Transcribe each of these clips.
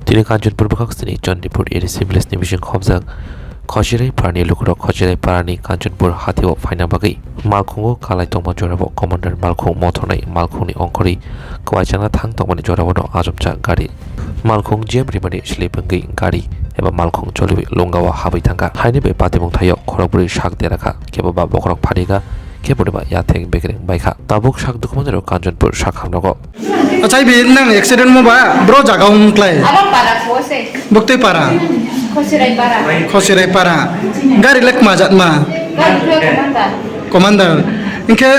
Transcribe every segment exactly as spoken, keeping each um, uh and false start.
Tini Kanchanpur bwkhak sini Chandipur A D C village ni bising khobjak Khosirai parani lukurok Khosirai parani Kanchanpur hatio phaina bagwi malkhungo kalai tongma jorao Commander malkhung mothornai malkhungni ongkhorwi kwai chana thang tongmani jorao no achomjak gari. Malkhung jam rimani slip wngwi gari eba malkhung choliwi lungao habwi thangkha. Haini bai patimung thaio khorokbrwi sak derakha, kebo ba bokhorok pharikha, kebo ba yathek bekereng baikha. Tabuk sak dukhumanirok Kanchanpur sak hamrogo. Achai bi nang accident mo ba bro jaga wng klai. Aro para ko se. Bukti para. Khosirai para. Khosirai para. Gari lek ma jat ma. Gari ko commander. Commander. Inke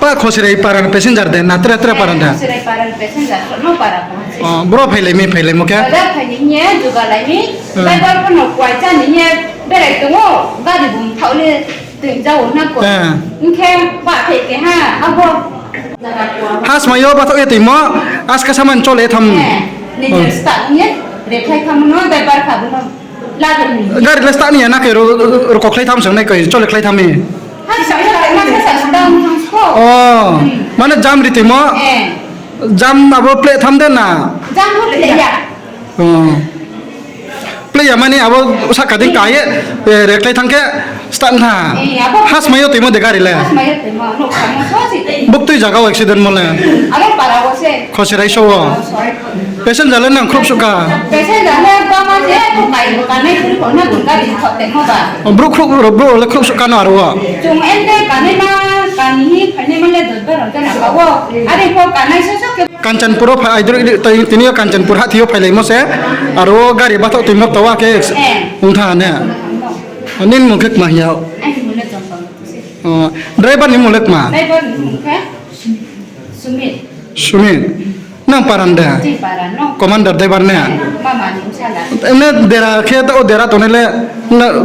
pa Khosirai para passenger de na tra tra para da. Khosirai para passenger no para ko se. Oh, bro phailai mi phailai mo kya? Ada phailai ni juga lai mi. Hmm. Driver ko no kwai cha ni ye berai tongo gari bum thaule. Twi jao na ko. Eh. Hingkhe ba thai keha abo. Has mayo bathok ye twi mo, aska saman chole tham. Eh, nijor start ni, rekhai tham no, driver kha bono. Lagar ni. Gari le start ni ya na ke ro, ro, ro, kokhlai tham sang nai koi, chole khlai tham ni. Hai sa ya, ma sa sa start tham ko. Oh, mane jam ri twi mo. Eh. Jam abo plate tham de na. Jam ho le ya. Oh. Playa mani abo saka ding kaye, eh, reklai thangkhe start tha. Eh, abo has mayo twi mo de gari le. Has mayo twi mo, nuk samo so si twi. Buk twi jaga o accident mo le. Abo para bo se. Khosirai so o. Oh, sorry. Passenger le nang khrup suka. Passenger le ba ma je, ko kai ko kanai khrup ko na ko gari ko te mo ba. Oh, bro khrup, bro, bro le khrup suka no aro o. Chung ente kanai ma, kani hi, kanai ma le dot bar ro jana ka o. Are ko kanai so so ke Kanchanpur o phai, aidro, tini o Kanchanpur hathio phailaimo se, aro o gari bathok twi mok tawa ke wngtha ne. Nini mung khe kma hiya? Driver ni mung le kma? Driver ni mung khe Sumit. Sumit. Nang paran de? Commander driver ne? Emne dera khe o dera tonele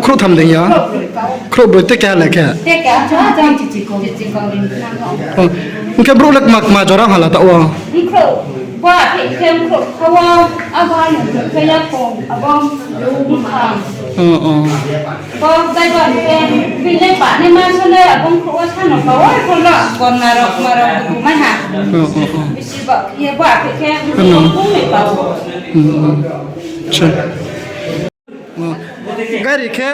khrup tham de ya? Khrup broi te kya le khe? Te kya cha cha chichi ko. Chichi ko rin na ko. Oh, hingke brouh le kma kma jora hala ta o? Brouh, ba khe khe brouh kha o, abo ano khe ya ko, abo bwkhang. Oh, oh. Bo dai ba khe bini le ba ne ma so le abo brouh o sano ka o ko lo, ko narok marok ko mai ha. Oh, oh, oh. Bisi ba ye ba khe khe brouh mai pa o. Hmm, hmm. Acha. Oh. Gari khe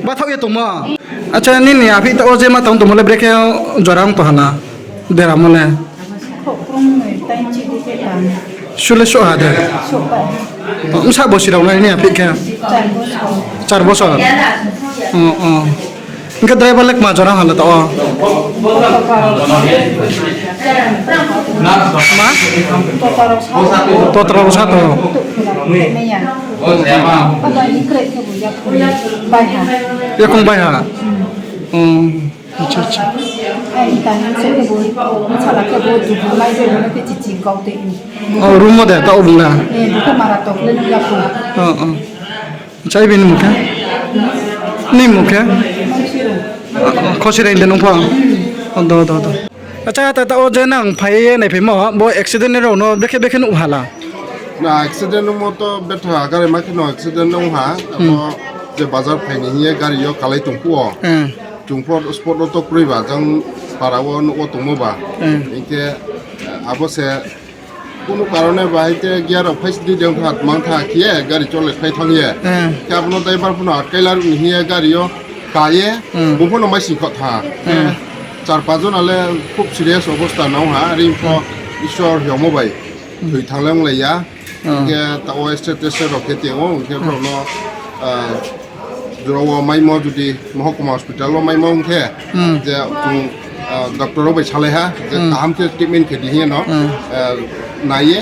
bathok ye tongmo. Acha, nini aphi ta o je ma tong tongmo le bre khe jora wng to hala. Dera mo le. Sule so ha de. Msa bo sirok nai ni aphi khe. Char bosor. Oh, oh. Hingke driver le kma jora hala ta o? Ma? Totra rok sa to. Yakung bai ha? Hmm, acha, acha. Oh, room mo de ta o bung na? Oh, oh. Chai bini mukhe? Ni mukhe? Khosireng de nungpha? Oh, do, do, do. Acha, ta, ta, o je nang phai ye nai phai mo, bo accident ni rok no bekhe bekhe nuk hala? Na, accident nungmo to betha gari ma kheno accident nung ha, abo je bazar phai ni hiye gari yo kalai tong phuo. Hmm. Chung por spot o to kroi ba, jang para o nuk o tongmo ba. Hmm. Hinkhe, abo se Kunu karone bahai khe gear rok phai sidi de wngkha, mangkha khiye gari chole khai thang ye. Hmm. Khe abono driver phano atkai larwk ni hiye gari o ka ye, hmm, bo phano mai singkho tha. Hmm. Char panch jona le khub serious obostha nang ha, ri pho Ishwar hiyongmo bai, hmm, thwi thang le wng lai ya. Hmm. Khe ta o state state rok khe tei o, khe, hmm, borok no, ah, Jora o maimo jodi Mohokuma hospital o maimo wngkhe, hmm, je chwng, ah, doctor rok bai salai ha, je, hmm, kaham khe treatment khe di hino, hmm, ah, naiye,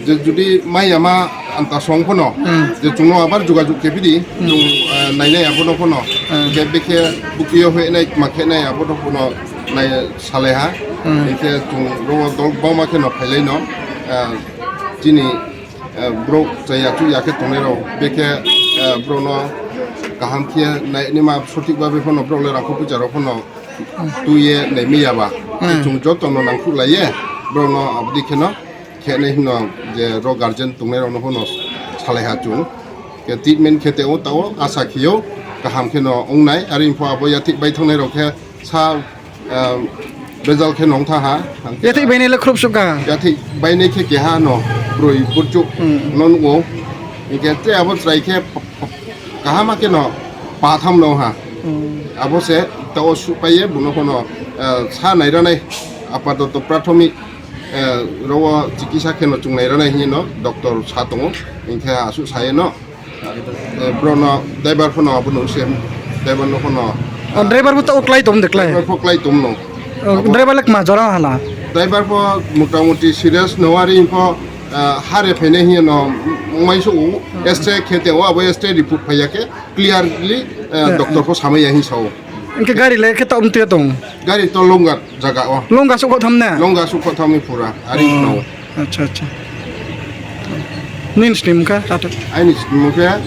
je jodi maiya ma anta song phano, hmm, je chwngno abar jogajog khe bidi, hmm, chwng, ah, nainai abono phano, hmm, je bekhe bukti o hwnai ma khe nai abono phano nai salai ha, hmm, hwnkhe chwng ro dol bangma kheno phailai no, ah, chini eh, borok chaya chuya khe tongnai rok, bekhe, eh, borok no kaham khe nai nima sothik babe phano borok le rangkho puisa rok phano twi ye nai miya ba. Hmm. Chwng joto no nangkuk lai ye borok no aboni kheno khe nai hino je rok guardian tongnai rok no phano salai ha chwng. Khe treatment khe tei o ta o asa khiyo kaham kheno wngnai, aro info abo yathik bai thongnai rok khe sa, ah, bejal khe nong tha ha. Yathik bainai le khrup sukha. Yathik bainai khe keha no broi burchuk, hmm, no nugo. Hingke te abo chwrai khe kaham khe no patham no ha. Hmm. Abo se ta o su paye buno kono, eh, sa nairanai apato to prathomik, eh, rogo chikisa khe no chung nairanai hino doctor sa tongo. Hingke asu saye no, eh, bro no driver phono abo no se driver no kono. O driver bo ta o klai tom de klai. Driver pho klai tom no. O driver lek ma jora hala. Driver pho motamuti serious no ari pho, ah, hare phainai hiya no mai so u. Hmm. X-ray khe te o abo X-ray report phaiya khe clearly, eh, Eh, doctor eh. Pho samai ya hin sao. Hingke gari le khe ta umtwi tong. Gari to longa jaga o. Longa sukho thamne? Longa sukho thamni pura. Ari no. Acha, acha. Nini sini mukha, tata. Aini sini mukha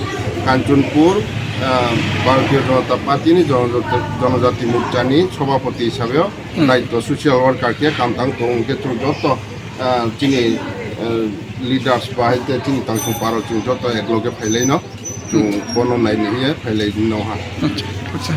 Kanchanpur, ah, Bharatiya Janata Party ni Janajati, Janajati Morcha ni Sabhapati hisabe o, hmm, daityo social worker khe kamtang tong khe chung joto, ah, chini, ah, leaders bahai tei chini tangsong paro chung joto ekloge phailai no. Chung bono naini hiye phailai no ha. Acha, acha.